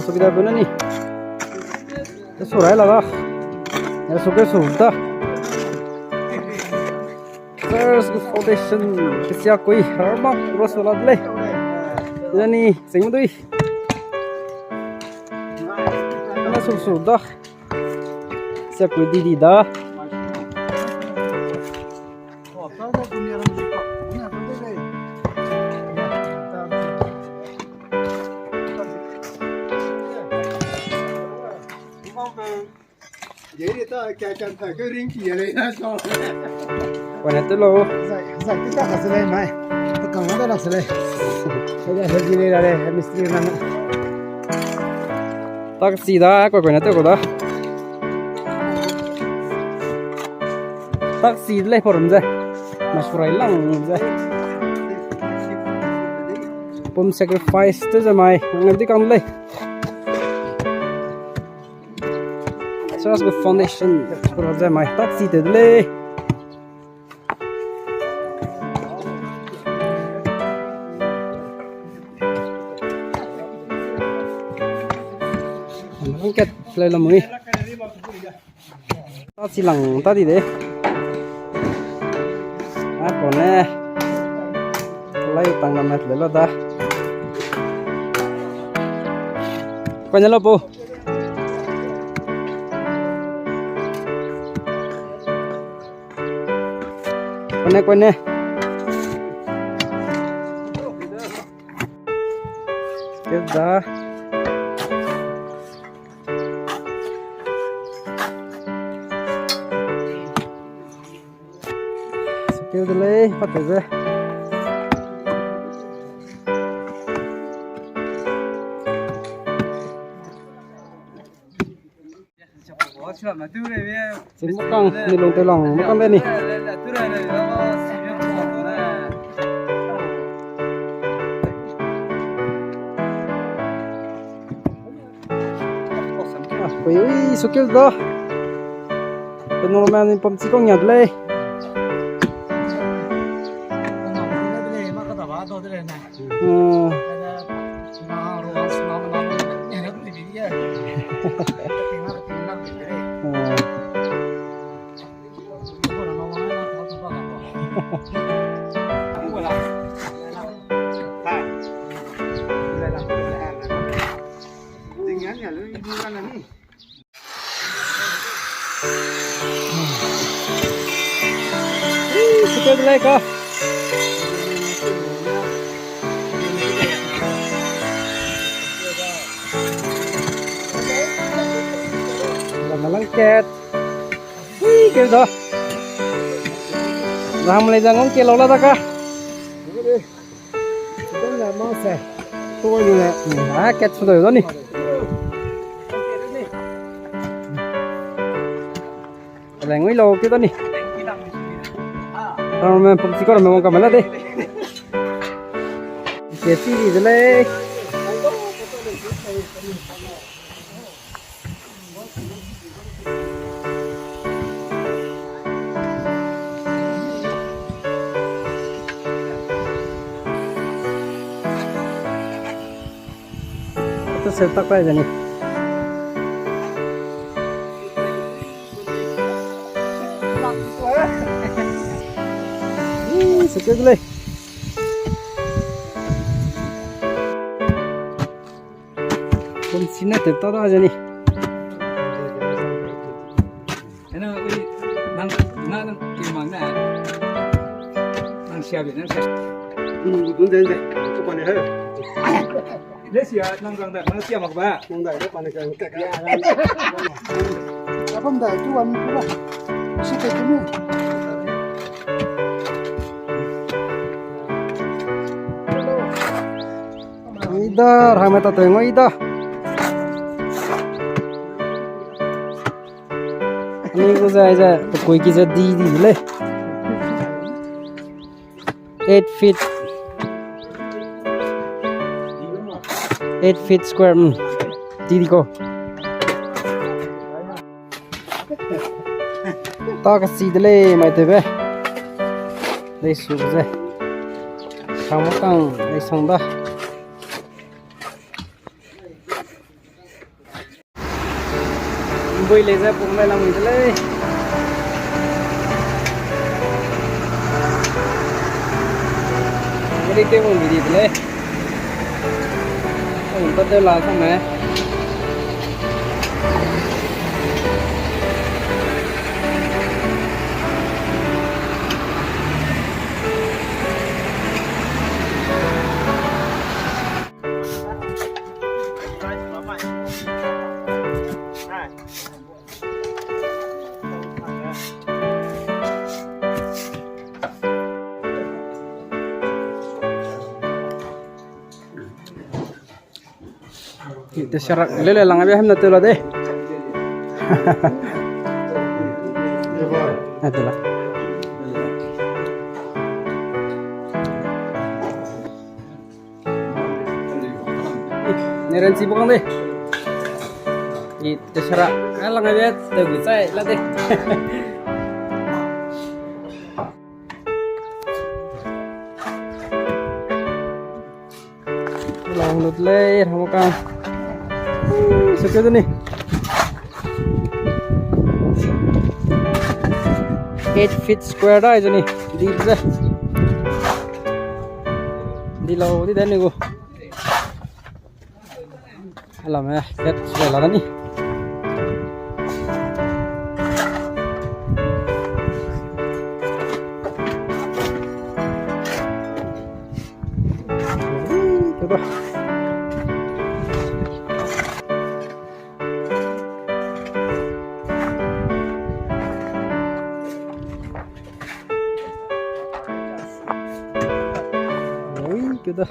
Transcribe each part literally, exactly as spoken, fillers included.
Suki da bena ni. Surai la da. Ya suke su da. Church foundation kesiakui rarmak rosula de lei. Zeni sing dui. Na su su da. Siakui di di da. Kone te lo. Zai, zai, kita ka selai mai. Ta kang da lak selai. Kaya heavy lei la lei, mistri na. Tak si da, koi koi na te ko da. Tak si de lei forum ze. Masurai lang ze. Pum sacrifice te ze mai, ngam di kang lei. Church gu foundation, church ze mai tak si te de lei. Kat lei la mui. Ta si lang ta di de. A, kone. Lai tang la mat le lo da. Kone lo pu. Kone, kone. Ke da. Skill de lei, pat ze. Chim makang, ni lung te lang, makang de ni. Ah, koi ui, skill da. Pe normal ni pam chi kong ya de lei. Hmm. Hmm. Ih, sukeu de lei ka. Lam lang kat. Ih, keu da. Ram lei zang ong ke lau la da ka. Ah, kat su dai da ni. Lengui lau ke da ni. Ramen pum chi ko ramen wang ka mela de. Ke chi di de lei. Ata se tak pai zani. Ih, se ke le. Pum chi ne te ta da zani. Ena, ui, nang, nang, nang, ke mang na. Nang sia be, nang sia. Hmm, dun den de. Ko pa ne he. Le sia, nang gang da, nang sia mak ba. Nang da, le pa ne gang ka ka. Abam da, tu wan ku ba. Si te tu ni. Ida, rame ta te ngoi da. Ani gu zai zai, pe kui ki zai di di le. Eight feet. Eight feet square, mm. Di di ko. Ta ka si de lei, mai te be. Lei su ze. Sang ma kang, lei sang da. Bui lei ze pung lai lamui de lei. Bui lei te mung di de lei. Pung pa te la sang ne. Te serak lele lang abi hem na te la de. Na te la. Nerenchi bukang de. I te sara alang ai te gu chai la de. Long lut lei, ramo kang. Seke de ni. Eight feet square da, jeni. Deep ze. Di lau, di den ni gu. Alame, ket se la ni. Ui, keda.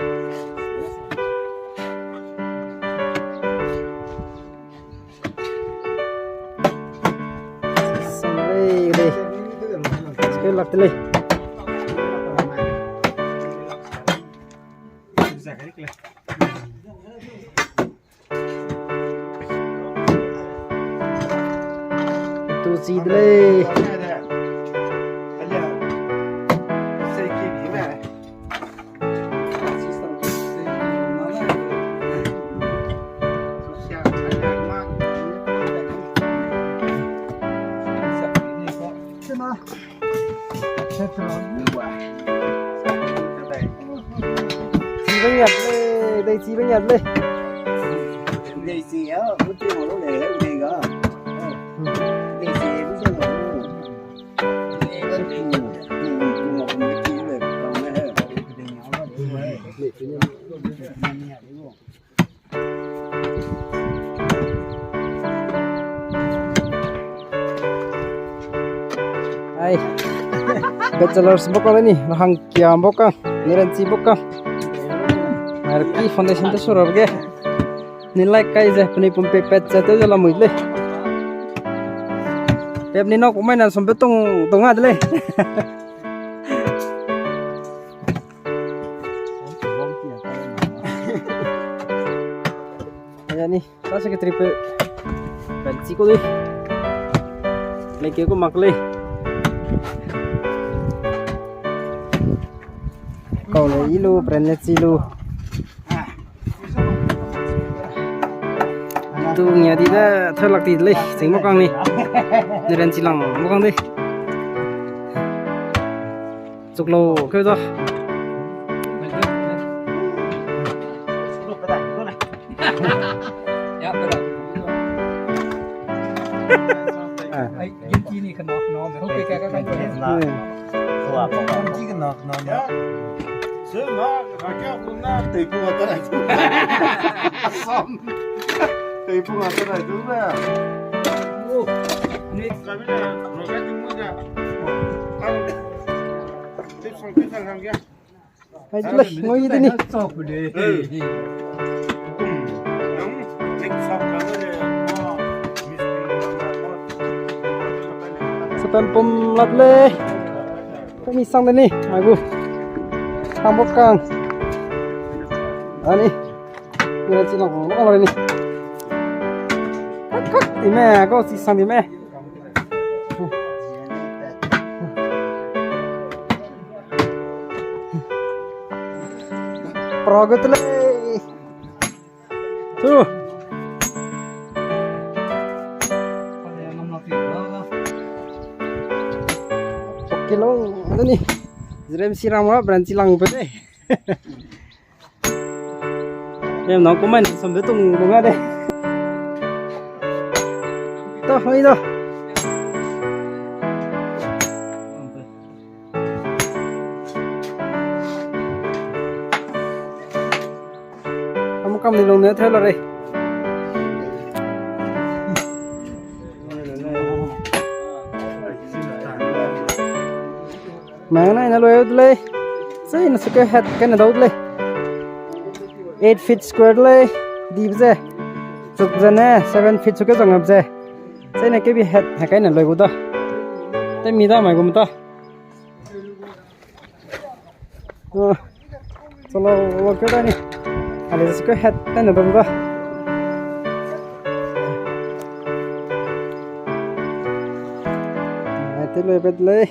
Sang lei, lei. Skill lak te lei. Tu chi de lei. Chi bang yat lei, dei chi bang yat lei. Dei chi ya, bu ti mo lo le, dei ga. Dei chi bu se mo lo. Ai. Bachelors bokang ni, hang kia bokang, nerenchi bokang. Marki foundation te surar ge. Ni like kai ze, peni pum pe pet ze, te ze lamui lei. Pep ni nok mai na som pe tong, tong a de lei. Aya ni, ta secretary pe. Pen chi ko dei. Lei ke ko mak lei. Kau le i lu, pren le chi lu. Tu ngia di da, thau lak ti lei, sing mo kang ni. Nerenchi lang mo kang dei. Chuklo, keu da. Hai, le, ngoi de ni. Sepen pum lat le. Kau mi sang de ni, mai gu. Sang bok kang. Ani. Ni le chi nang bok le ni. Kak, kak, di me, kau chi sang di me. Pra gu te lei. Tu. Hello, dani. Zirem si ram ra branch lang pe de. Em, nang kumai nang sambe tung tung a de. To, hoi to. Am kam ni lung ne thela rei. Mai nai na loi de lei. Sei na suke het kai na dau de lei. Eight feet square de lei. Dibe ze. Chuk ze ne seven feet suke zang ap ze. Sei na kebi het het kai na loi gu da. Te mi da mai gu ta. Ah, chalo, lo ke da ni. Ale suke het kai na dau da. Ai, te loi bet lei.